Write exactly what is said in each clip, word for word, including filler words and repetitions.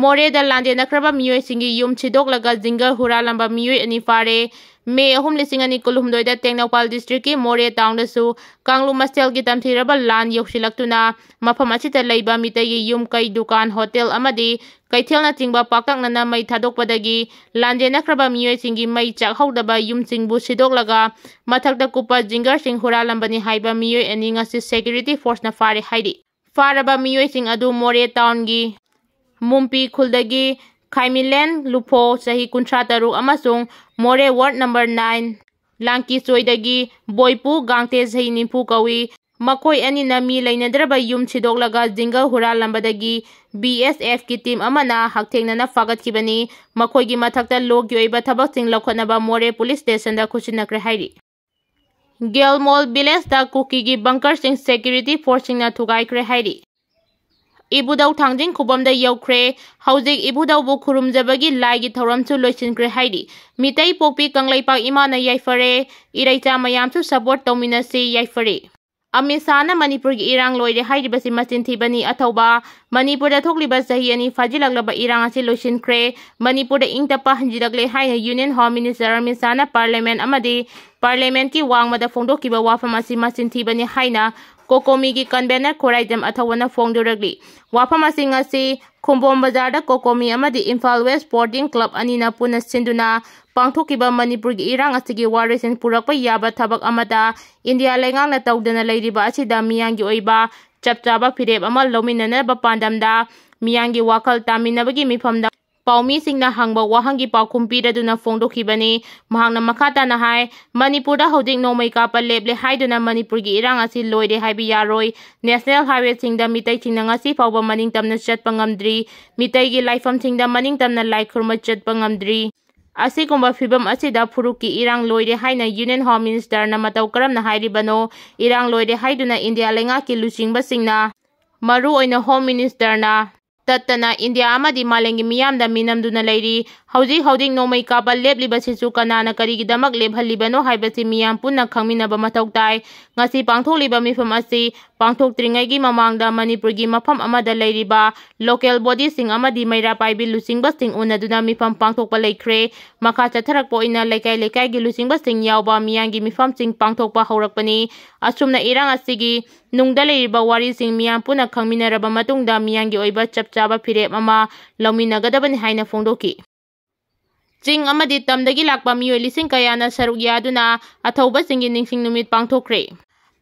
ꯃꯣꯔꯦꯗ ꯂꯥꯟꯖꯦꯟꯅꯈ꯭ꯔꯕ ꯃꯤꯑꯣꯏꯁꯤꯡꯒꯤ ꯌꯨꯝ ꯁꯤꯗꯣꯛꯂꯒ ꯖꯤꯡꯒꯔ ꯍꯨꯔꯥꯜꯂꯝꯕ ꯃꯤꯑꯣꯏ ꯑꯅꯤ ꯐꯥꯔꯦ꯫ ꯃꯦ ꯑꯍꯨꯝ, ꯂꯤꯁꯤꯡ ꯑꯅꯤ ꯀꯨꯟꯍꯨꯝꯗꯣꯏꯗ ꯇꯦꯡꯅꯧꯄꯥꯜ ꯗꯤꯁꯇ꯭ꯔꯤꯛꯀꯤ ꯃꯣꯔꯦ ꯇꯥꯎꯟꯗꯁꯨ ꯀꯥꯡꯂꯨꯞ ꯃꯁꯦꯜꯒꯤ ꯇꯝꯊꯤꯔꯕ ꯂꯥꯟ ꯌꯧꯁꯤꯜꯂꯛꯇꯨꯅ ꯃꯐꯝ ꯑꯁꯤꯗ ꯂꯩꯕ ꯃꯤꯇꯩꯒꯤ ꯌꯨꯝ ꯀꯩ, ꯗꯨꯀꯥꯟ, ꯍꯣꯇꯦꯜ ꯑꯃꯗꯤ ꯀꯩꯊꯦꯜꯅꯆꯤꯡꯕ ꯄꯥꯛꯇꯛꯅꯅ ꯃꯩ ꯊꯥꯗꯣꯛꯄꯗꯒꯤ ꯂꯥꯟꯖꯦꯟꯅꯈ꯭ꯔꯕ ꯃꯤꯑꯣꯏꯁꯤꯡꯒꯤ ꯃꯩ ꯆꯥꯛꯍꯧꯗꯕ ꯌꯨꯝꯁꯤꯡꯕꯨ ꯁꯤꯗꯣꯛꯂꯒ ꯃꯊꯛꯇ ꯀꯨꯞꯄ ꯖꯤꯡꯒꯔꯁꯤꯡ ꯍꯨꯔꯥꯜꯂꯝꯕꯅꯤ ꯍꯥꯏꯕ ꯃꯤꯑꯣꯏ ꯑꯅꯤ ꯉꯁꯤ ꯁꯦꯀ꯭ꯌꯨꯔꯤꯇꯤ ꯐꯣꯔꯁꯅ ꯐꯥꯔꯦ ꯍꯥꯏꯔꯤ꯫ ꯐꯥꯔꯕ ꯃꯤꯑꯣꯏꯁꯤꯡ ꯑꯗꯨ ꯃꯣꯔꯦ ꯇꯥꯎꯟꯒꯤ ꯃꯨꯝꯄꯤ ꯈꯨꯜꯗꯒꯤ ꯈꯥꯏꯃꯤꯂꯦꯟ ꯂꯨꯐꯣ, ꯆꯍꯤ ꯀꯨꯟꯊ꯭ꯔꯥ ꯇꯔꯨꯛ, ꯑꯃꯁꯨꯡ ꯃꯣꯔꯦ ꯋꯥꯔꯗ ꯅꯝꯕꯔ ꯅꯥꯏꯟ ꯂꯥꯡꯀꯤꯆꯣꯏꯗꯒꯤ ꯕꯣꯏꯄꯨ ꯒꯥꯡꯇꯦ, ꯆꯍꯤ ꯅꯤꯐꯨ ꯀꯧꯏ꯫ ꯃꯈꯣꯏ ꯑꯅꯤꯅ ꯃꯤ ꯂꯩꯅꯗ꯭ꯔꯕ ꯌꯨꯝ ꯁꯤꯗꯣꯛꯂꯒ ꯖꯤꯡꯒꯔ ꯍꯨꯔꯥꯜꯂꯝꯕꯗꯒꯤ ꯕꯤ ꯑꯦꯁ ꯑꯦꯐꯀꯤ ꯇꯤꯝ ꯑꯃꯅ ꯍꯛꯊꯦꯡꯅꯅ ꯐꯥꯒꯠꯈꯤꯕꯅꯤ꯫ ꯃꯈꯣꯏꯒꯤ ꯃꯊꯛꯇ ꯂꯣꯒꯤ ꯑꯣꯏꯕ ꯊꯕꯛꯁꯤꯡ ꯂꯧꯈꯠꯅꯕ ꯃꯣꯔꯦ ꯄꯨꯂꯤꯁ ꯁ꯭ꯇꯦꯁꯟꯗ ꯈꯨꯠꯁꯤꯟꯅꯈ꯭ꯔꯦ ꯍꯥꯏꯔꯤ꯫ ꯒꯦꯜꯃꯣꯜ ꯚꯤꯂꯦꯖꯇ ꯀꯨꯀꯤꯒꯤ ꯕꯪꯀꯔꯁꯤꯡ ꯁꯦꯀ꯭ꯌꯨꯔꯤꯇꯤ ꯐꯣꯔꯁꯁꯤꯡꯅ ꯊꯨꯒꯥꯏꯈ꯭ꯔꯦ ꯍꯥꯏꯔꯤ꯫ ꯏꯕꯨꯙꯧ ꯊꯥꯡꯖꯤꯡ ꯈꯨꯕꯝꯗ ꯌꯧꯈ꯭ꯔꯦ꯫ ꯍꯧꯖꯤꯛ ꯏꯕꯨꯙꯧꯕꯨ ꯈꯨꯔꯨꯝꯖꯕꯒꯤ ꯂꯥꯏꯒꯤ ꯊꯧꯔꯝꯁꯨ ꯂꯣꯏꯁꯤꯟꯈ꯭ꯔꯦ ꯍꯥꯏꯔꯤ꯫ ꯃꯤꯇꯩ ꯄꯣꯛꯄꯤ ꯀꯪꯂꯩꯄꯥꯛ ꯏꯃꯥꯅ ꯌꯥꯏꯐꯔꯦ꯫ ꯏꯔꯩꯆꯥ ꯃꯌꯥꯝꯁꯨ ꯁꯄꯣꯔꯠ ꯇꯧꯃꯤꯟꯅꯁꯤ, ꯌꯥꯏꯐꯔꯦ꯫ ꯑꯃꯤꯠ ꯁꯥꯍꯅ ꯃꯅꯤꯄꯨꯔꯒꯤ ꯏꯔꯥꯡ ꯂꯣꯏꯔꯦ ꯍꯥꯏꯔꯤꯕꯁꯤ ꯃꯆꯤꯟ ꯊꯤꯕꯅꯤ꯫ ꯑꯊꯧꯕ, ꯃꯅꯤꯄꯨꯔꯗ ꯊꯣꯛꯂꯤꯕ ꯆꯍꯤ ꯑꯅꯤ ꯐꯥꯖꯤꯜꯂꯛꯂꯕ ꯏꯔꯥꯡ ꯑꯁꯤ ꯂꯣꯏꯁꯤꯟꯈ꯭ꯔꯦ꯫ ꯃꯅꯤꯄꯨꯔꯗ ꯏꯪ ꯇꯞꯄ ꯍꯟꯖꯤꯜꯂꯛꯂꯦ ꯍꯥꯏꯅ ꯌꯨꯅꯤꯌꯟ ꯍꯣꯝ ꯃꯤꯅꯤꯁꯇꯔ ꯑꯃꯤꯠ ꯁꯥꯍꯅ ꯄꯥꯔꯂꯤꯌꯥꯃꯦꯟ ꯑꯃꯗꯤ ꯄꯥꯔꯂꯤꯌꯥꯃꯦꯟꯒꯤ ꯋꯥꯡꯃꯗ ꯐꯣꯡꯗꯣꯛꯈꯤꯕ ꯋꯥꯐꯝ ꯑꯁꯤ ꯃꯆꯤꯟ ꯊꯤꯕꯅꯤ ꯍꯥꯏꯅ ꯀꯣꯀꯣꯃꯤꯒꯤ ꯀꯟꯚꯦꯅꯔ ꯈꯣꯔꯥꯏꯖꯝ ꯑꯊꯧꯕꯅ ꯐꯣꯡꯗꯣꯔꯛꯂꯤ꯫ ꯋꯥꯐꯝ ꯑꯁꯤ ꯉꯁꯤ ꯈꯨꯝꯕꯣꯝ ꯕꯖꯥꯔꯗ ꯀꯣꯀꯣꯃꯤ ꯑꯃꯗꯤ ꯏꯝꯐꯥꯜ ꯋꯦꯁ ꯁ꯭ꯄꯣꯔꯇꯤꯡ ꯀ꯭ꯂꯕ ꯑꯅꯤꯅ ꯄꯨꯟꯅ ꯁꯤꯟꯗꯨꯅ ꯄꯥꯡꯊꯣꯛꯈꯤꯕ ꯃꯅꯤꯄꯨꯔꯒꯤ ꯏꯔꯥꯡ ꯑꯁꯤꯒꯤ ꯋꯥꯔꯣꯏꯁꯤꯟ ꯄꯨꯔꯛꯄ ꯌꯥꯕ ꯊꯕꯛ ꯑꯃꯠꯇ ꯏꯟꯗꯤꯌꯥ ꯂꯩꯉꯥꯛꯅ ꯇꯧꯗꯅ ꯂꯩꯔꯤꯕ ꯑꯁꯤꯗ ꯃꯤꯌꯥꯝꯒꯤ ꯑꯣꯏꯕ ꯆꯞ ꯆꯥꯕ ꯐꯤꯔꯦꯞ ꯑꯃ ꯂꯧꯃꯤꯟꯅꯅꯕ ꯄꯥꯟꯗꯝꯗ ꯃꯤꯌꯥꯝꯒꯤ ꯋꯥꯈꯜ ꯇꯥꯃꯤꯟꯅꯕꯒꯤ ꯃꯤꯐꯝꯗ ꯄꯥꯎꯃꯤꯁꯤꯡꯅ ꯍꯪꯕ ꯋꯥꯍꯪꯒꯤ ꯄꯥꯎꯈꯨꯝ ꯄꯤꯔꯗꯨꯅ ꯐꯣꯡꯗꯣꯛꯈꯤꯕꯅꯤ꯫ ꯃꯍꯥꯛꯅ ꯃꯈꯥ ꯇꯥꯅ ꯍꯥꯏ, ꯃꯅꯤꯄꯨꯔꯗ ꯍꯧꯖꯤꯛ ꯅꯣꯡꯃꯩ ꯀꯥꯞꯄ ꯂꯦꯞꯂꯦ ꯍꯥꯏꯗꯨꯅ ꯃꯅꯤꯄꯨꯔꯒꯤ ꯏꯔꯥꯡ ꯑꯁꯤ ꯂꯣꯏꯔꯦ ꯍꯥꯏꯕ ꯌꯥꯔꯣꯏ꯫ ꯅꯦꯁꯅꯦꯜ ꯍꯥꯏꯋꯦꯁꯤꯡꯗ ꯃꯤꯇꯩꯁꯤꯡꯅ ꯉꯁꯤ ꯐꯥꯎꯕ ꯃꯅꯤꯡ ꯇꯝꯅ ꯆꯠꯄ ꯉꯝꯗ꯭ꯔꯤ꯫ ꯃꯤꯇꯩꯒꯤ ꯂꯥꯏꯐꯝꯁꯤꯡꯗ ꯃꯅꯤꯡ ꯇꯝꯅ ꯂꯥꯏ ꯈꯨꯔꯨꯝꯕ ꯆꯠꯄ ꯉꯝꯗ꯭ꯔꯤ꯫ ꯑꯁꯤꯒꯨꯝꯕ ꯐꯤꯕꯝ ꯑꯁꯤꯗ ꯐꯨꯔꯨꯞꯀꯤ ꯏꯔꯥꯡ ꯂꯣꯏꯔꯦ ꯍꯥꯏꯅ ꯌꯨꯅꯤꯌꯟ ꯍꯣꯝ ꯃꯤꯅꯤꯁꯇꯔꯅ ꯃꯇꯧ ꯀꯔꯝꯅ ꯍꯥꯏꯔꯤꯕꯅꯣ? ꯏꯔꯥꯡ ꯂꯣꯏꯔꯦ ꯍꯥꯏꯗꯨꯅ ꯏꯟꯗꯤꯌꯥ ꯂꯩꯉꯥꯛꯀꯤ ꯂꯨꯆꯤꯡꯕꯁꯤꯡꯅ, ꯃꯔꯨꯑꯣꯏꯅ ꯍꯣꯝ ꯃꯤꯅꯤꯁꯇꯔꯅ ꯇꯠꯇꯅ ꯏꯟꯗꯤꯌꯥ ꯑꯃꯗꯤ ꯃꯥꯂꯦꯝꯒꯤ ꯃꯤꯌꯥꯝꯗ ꯃꯤꯅꯝꯗꯨꯅ ꯂꯩꯔꯤ꯫ ꯍꯧꯖꯤꯛ ꯍꯧꯖꯤꯛ ꯅꯣꯡꯃꯩ ꯀꯥꯞꯄ ꯂꯦꯞꯂꯤꯕꯁꯤꯁꯨ ꯀꯅꯥꯅ ꯀꯔꯤꯒꯤꯗꯃꯛ ꯂꯦꯞꯍꯜꯂꯤꯕꯅꯣ ꯍꯥꯏꯕꯁꯤ ꯃꯤꯌꯥꯝ ꯄꯨꯟꯅ ꯈꯪꯃꯤꯟꯅꯕ ꯃꯊꯧ ꯇꯥꯏ꯫ ꯉꯁꯤ ꯄꯥꯡꯊꯣꯛꯂꯤꯕ ꯃꯤꯐꯝ ꯑꯁꯤ ꯄꯥꯡꯊꯣꯛꯇ꯭ꯔꯤꯉꯩꯒꯤ ꯃꯃꯥꯡꯗ ꯃꯅꯤꯄꯨꯔꯒꯤ ꯃꯐꯝ ꯑꯃꯗ ꯂꯩꯔꯤꯕ local bodyꯁꯤꯡ ꯑꯃꯗꯤ ꯃꯩꯔꯥ ꯄꯥꯏꯕꯤ ꯂꯨꯆꯤꯡꯕꯁꯤꯡ ꯎꯅꯗꯨꯅ ꯃꯤꯐꯝ ꯄꯥꯡꯊꯣꯛꯄ ꯂꯩꯈ꯭ꯔꯦ꯫ ꯃꯈꯥ ꯆꯠꯊꯔꯛꯄ ꯑꯣꯏꯅ ꯂꯩꯀꯥꯏ ꯂꯩꯀꯥꯏꯒꯤ ꯂꯨꯆꯤꯡꯕꯁꯤꯡ ꯌꯥꯎꯕ ꯃꯤꯌꯥꯝꯒꯤ ꯃꯤꯐꯝꯁꯤꯡ ꯄꯥꯡꯊꯣꯛꯄ ꯍꯧꯔꯛꯄꯅꯤ꯫ ꯑꯁꯨꯝꯅ ꯏꯔꯥꯡ ꯑꯁꯤꯒꯤ ꯅꯨꯡꯗ ꯂꯩꯔꯤꯕ ꯋꯥꯔꯤꯁꯤꯡ ꯃꯤꯌꯥꯝ ꯄꯨꯟꯅ ꯈꯪꯃꯤꯟꯅꯔꯕ ꯃꯇꯨꯡꯗ ꯃꯤꯌꯥꯝꯒꯤ ꯑꯣꯏꯕ ꯆꯞ ꯆꯥꯕ ꯐꯤꯔꯦꯞ ꯑꯃ ꯂꯧꯃꯤꯟꯅꯒꯗꯕꯅꯤ ꯍꯥꯏꯅ ꯐꯣꯡꯗꯣꯛꯈꯤ꯫ ꯆꯤꯡ ꯑꯃꯗꯤ ꯇꯝꯗꯒꯤ ꯂꯥꯛꯄ ꯃꯤꯑꯣꯏ ꯂꯤꯁꯤꯡ ꯀꯌꯥꯅ ꯁꯔꯨꯛ ꯌꯥꯗꯨꯅ ꯑꯊꯧꯕꯁꯤꯡꯒꯤ ꯅꯤꯡꯁꯤꯡ ꯅꯨꯃꯤꯠ ꯄꯥꯡꯊꯣꯛꯈ꯭ꯔꯦ꯫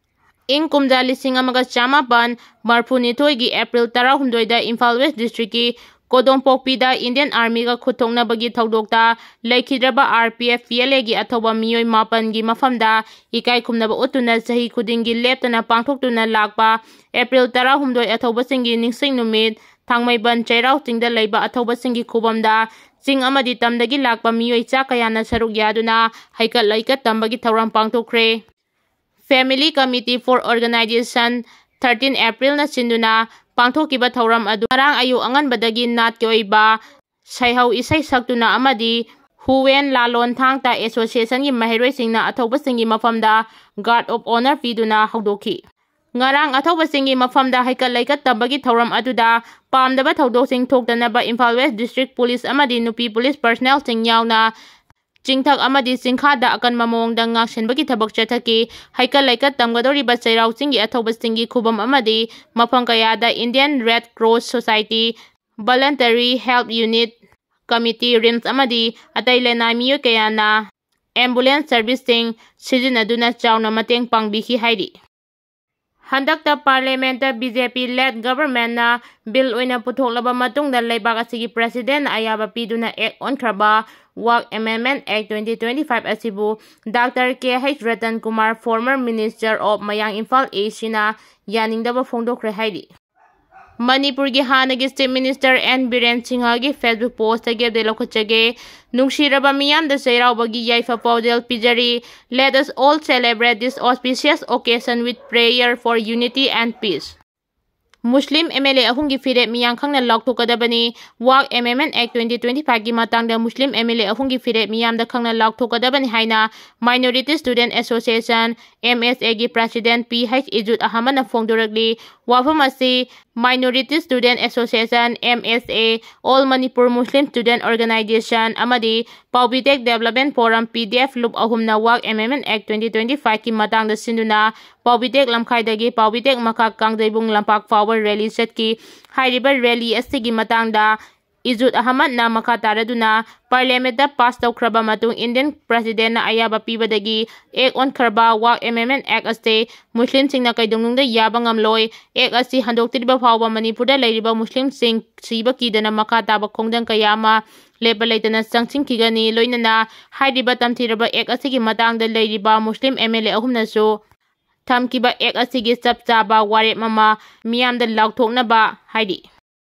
ꯏꯪ ꯀꯨꯝꯖꯥ ꯂꯤꯁꯤꯡ ꯑꯃꯒ ꯆꯃꯥꯄꯟ ꯃꯔꯐꯨ ꯅꯤꯊꯣꯏꯒꯤ April ꯇꯔꯥꯍꯨꯝꯗꯣꯏꯗ ꯏꯝꯐꯥꯜ West Districtꯀꯤ ꯀꯣꯗꯣꯝꯄꯣꯛꯄꯤꯗ Indian Armyꯒ ꯈꯨꯠ ꯊꯣꯛꯅꯕꯒꯤ ꯊꯧꯗꯣꯛꯇ ꯂꯩꯈꯤꯗ꯭ꯔꯕ R P F T L Aꯒꯤ ꯑꯊꯧꯕ ꯃꯤꯑꯣꯏ ꯃꯥꯄꯟꯒꯤ ꯃꯐꯝꯗ ꯏꯀꯥꯏ ꯈꯨꯝꯅꯕ ꯎꯠꯇꯨꯅ ꯆꯍꯤ ꯈꯨꯗꯤꯡꯒꯤ ꯂꯦꯞꯇꯅ ꯄꯥꯡꯊꯣꯛꯇꯨꯅ ꯂꯥꯛꯄ April ꯇꯔꯥꯍꯨꯝꯗꯣꯏ ꯑꯊꯧꯕꯁꯤꯡꯒꯤ ꯅꯤꯡꯁꯤꯡ ꯅꯨꯃꯤꯠ ꯊꯥꯡꯃꯩꯕꯟ ꯆꯩꯔꯥꯎ ꯆꯤꯡꯗ ꯂꯩꯕ ꯑꯊꯧꯕꯁꯤꯡꯒꯤ ꯈꯨꯕꯝꯗ ꯆꯤꯡ ꯑꯃꯗꯤ ꯇꯝꯗꯒꯤ ꯂꯥꯛꯄ ꯃꯤꯑꯣꯏ ꯆꯥ ꯀꯌꯥꯅ ꯁꯔꯨꯛ ꯌꯥꯗꯨꯅ ꯍꯩꯀꯠ ꯂꯩꯀꯠ ꯇꯝꯕꯒꯤ ꯊꯧꯔꯝ ꯄꯥꯡꯊꯣꯛꯈ꯭ꯔꯦ꯫ Family Committee for Organization thirteen Aprilꯅ ꯁꯤꯟꯗꯨꯅ ꯄꯥꯡꯊꯣꯛꯈꯤꯕ ꯊꯧꯔꯝ ꯑꯗꯨ ꯉꯔꯥꯡ ꯑꯌꯨꯛ ꯑꯉꯟꯕꯗꯒꯤ ꯅꯥꯠꯀꯤ ꯑꯣꯏꯕ ꯁꯩꯍꯧ ꯏꯁꯩ ꯁꯛꯇꯨꯅ ꯑꯃꯗꯤ ꯍꯨꯋꯦꯟ ꯂꯥꯂꯣꯟ ꯊꯥꯡ ꯇꯥ Associationꯒꯤ ꯃꯍꯩꯔꯣꯏꯁꯤꯡꯅ ꯑꯊꯧꯕꯁꯤꯡꯒꯤ ꯃꯐꯝꯗ Guard of Honour ꯄꯤꯗꯨꯅ ꯍꯧꯗꯣꯛꯈꯤ꯫ ꯉꯔꯥꯡ ꯑꯊꯧꯕꯁꯤꯡꯒꯤ ꯃꯐꯝꯗ ꯍꯩꯀꯠ ꯂꯩꯀꯠ ꯇꯝꯕꯒꯤ ꯊꯧꯔꯝ ꯑꯗꯨꯗ ꯄꯥꯝꯗꯕ ꯊꯧꯗꯣꯛꯁꯤꯡ ꯊꯣꯛꯇꯅꯕ ꯏꯝꯐꯥꯜ West District Police ꯑꯃꯗꯤ ꯅꯨꯄꯤ police personnelꯁꯤꯡ ꯌꯥꯎꯅ ꯆꯤꯡꯊꯛ ꯑꯃꯗꯤ ꯆꯤꯡꯈꯥꯗ ꯑꯀꯟꯕ ꯃꯑꯣꯡꯗ ꯉꯥꯛꯁꯦꯟꯕꯒꯤ ꯊꯕꯛ ꯆꯠꯊꯈꯤ꯫ ꯍꯩꯀꯠ ꯂꯩꯀꯠ ꯇꯝꯒꯗꯧꯔꯤꯕ ꯆꯩꯔꯥꯎ ꯆꯤꯡꯒꯤ ꯑꯊꯧꯕꯁꯤꯡꯒꯤ ꯈꯨꯕꯝ ꯑꯃꯗꯤ ꯃꯐꯝ ꯀꯌꯥꯗ Indian Red Cross Society, Voluntary Health Unit, Committee, RIMS ꯑꯃꯗꯤ ꯑꯇꯩ ꯂꯅꯥꯏ ꯃꯤꯑꯣꯏ ꯀꯌꯥꯅ ambulance serviceꯁꯤꯡ ꯁꯤꯖꯤꯟꯅꯗꯨꯅ ꯆꯥꯎꯅ ꯃꯇꯦꯡ ꯄꯥꯡꯕꯤꯈꯤ ꯍꯥꯏꯔꯤ꯫ ꯍꯟꯗꯛꯇ Parliamentꯇ B J P led governmentꯅ bill ꯑꯣꯏꯅ ꯄꯨꯊꯣꯛꯂꯕ ꯃꯇꯨꯡꯗ ꯂꯩꯕꯥꯛ ꯑꯁꯤꯒꯤ Presidentꯅ ꯑꯌꯥꯕ ꯄꯤꯗꯨꯅ act ꯑꯣꯟꯈ꯭ꯔꯕ Waqf Amendment Act twenty twenty-five ꯑꯁꯤꯕꯨ Doctor K H Ratan Kumar, former Minister of Mayang Imphal Eastꯅ ꯌꯥꯅꯤꯡꯗꯕ ꯐꯣꯡꯗꯣꯛꯈ꯭ꯔꯦ ꯍꯥꯏꯔꯤ꯫ ꯃꯅꯤꯄꯨꯔꯒꯤ ꯍꯥꯟꯅꯒꯤ Chief Minister N Biren Singhꯒꯤ Facebook postꯇꯒꯤ update ꯂꯧꯈꯠꯆꯒꯦ꯫ ꯅꯨꯡꯁꯤꯔꯕ ꯃꯤꯌꯥꯝꯗ ꯆꯩꯔꯥꯎꯕꯒꯤ ꯌꯥꯏꯐ ꯄꯥꯎꯖꯦꯜ ꯄꯤꯖꯔꯤ꯫ Let us all celebrate this auspicious occasion with prayer for unity and peace. Muslim M L A ꯑꯍꯨꯝꯒꯤ ꯐꯤꯔꯦꯞ ꯃꯤꯌꯥꯝ ꯈꯪꯅ ꯂꯥꯎꯊꯣꯛꯀꯗꯕꯅꯤ꯫ ꯋꯥꯛ ꯑꯦꯃꯦꯟꯃꯦꯟ ꯑꯦꯛ ꯇ꯭ꯋꯦꯟꯇꯤ ꯇ꯭ꯋꯦꯟꯇꯤ ꯐꯥꯏꯚꯀꯤ ꯃꯇꯥꯡꯗ ꯃꯨꯁꯂꯤꯝ ꯑꯦꯝ ꯑꯦꯜ ꯑꯦ ꯑꯍꯨꯝꯒꯤ ꯐꯤꯔꯦꯞ ꯃꯤꯌꯥꯝꯗ ꯈꯪꯅ ꯂꯥꯎꯊꯣꯛꯀꯗꯕꯅꯤ ꯍꯥꯏꯅ Minority Student Association, M S A, ꯒꯤ President P H ꯏꯖꯨꯠ ꯑꯍꯃꯗꯅ ꯐꯣꯡꯗꯣꯔꯛꯂꯤ꯫ ꯋꯥꯐꯝ ꯑꯁꯤ Minority Student Association, M S A, All Manipur Muslim Student Organization ꯑꯃꯗꯤ Paobitech Development Forum, P D F, ꯂꯨꯞ ꯑꯍꯨꯝꯅ ꯋꯥꯛ ꯑꯦꯃꯦꯟꯃꯦꯟ ꯑꯦꯛ ꯇ꯭ꯋꯦꯟꯇꯤ ꯇ꯭ꯋꯦꯟꯇꯤ ꯐꯥꯏꯚꯀꯤ ꯃꯇꯥꯡꯗ ꯁꯤꯟꯗꯨꯅ ꯄꯥꯎꯕꯤꯇꯦꯛ ꯂꯝꯈꯥꯏꯗꯒꯤ ꯄꯥꯎꯕꯤꯇꯦꯛ ꯃꯈꯥ ꯀꯥꯡꯖꯩꯕꯨꯡ ꯂꯝꯄꯥꯛ ꯐꯥꯎꯕ ꯔꯦꯂꯤ ꯆꯠꯈꯤ꯫ ꯍꯥꯏꯔꯤꯕ ꯔꯦꯂꯤ ꯑꯁꯤꯒꯤ ꯃꯇꯥꯡꯗ ꯏꯖꯨꯠ ꯑꯍꯃꯗꯅ ꯃꯈꯥ ꯇꯥꯔꯗꯨꯅ Parliament ꯇ ꯄꯥꯁ ꯇꯧꯈ꯭ꯔꯕ ꯃꯇꯨꯡ Indian President ꯅ ꯑꯌꯥꯕ ꯄꯤꯕꯗꯒꯤ ꯑꯦꯛ ꯑꯣꯟꯈ꯭ꯔꯕ ꯋꯥꯛ ꯑꯦꯃꯦꯟꯃꯦꯟ ꯑꯦꯛ ꯑꯁꯤ ꯃꯨꯁꯂꯤꯝꯁꯤꯡꯅ ꯀꯩꯗꯧꯅꯨꯡꯗ ꯌꯥꯕ ꯉꯝꯂꯣꯏ꯫ ꯑꯦꯛ ꯑꯁꯤ ꯍꯟꯗꯣꯛꯇ꯭ꯔꯤꯕ ꯐꯥꯎꯕ ꯃꯅꯤꯄꯨꯔꯗ ꯂꯩꯔꯤꯕ ꯃꯨꯁꯂꯤꯝꯁꯤꯡ ꯁꯤꯕ ꯀꯤꯗꯅ ꯃꯈꯥ ꯇꯥꯕ ꯈꯣꯡꯖꯪ ꯀꯌꯥ ꯑꯃ ꯂꯦꯞꯄ ꯂꯩꯇꯅ ꯆꯪꯁꯤꯟꯈꯤꯒꯅꯤ꯫ ꯂꯣꯏꯅꯅ ꯍꯥꯏꯔꯤꯕ ꯇꯝꯊꯤꯔꯕ ꯑꯦꯛ ꯑꯁꯤꯒꯤ ꯃꯇꯥꯡꯗ ꯂꯩꯔꯤꯕ ꯃꯨꯁꯂꯤꯝ ꯑꯦꯝ ꯑꯦꯜ ꯑꯦ ꯑꯍꯨꯝꯅꯁꯨ ꯊꯝꯈꯤꯕ ꯑꯦꯛ ꯑꯁꯤꯒꯤ ꯆꯞ ꯆꯥꯕ ꯋꯥꯔꯦꯞ ꯑꯃ ꯃꯤꯌꯥꯝꯗ ꯂꯥꯎꯊꯣꯛꯅꯕ ꯍꯥꯏꯔꯤ꯫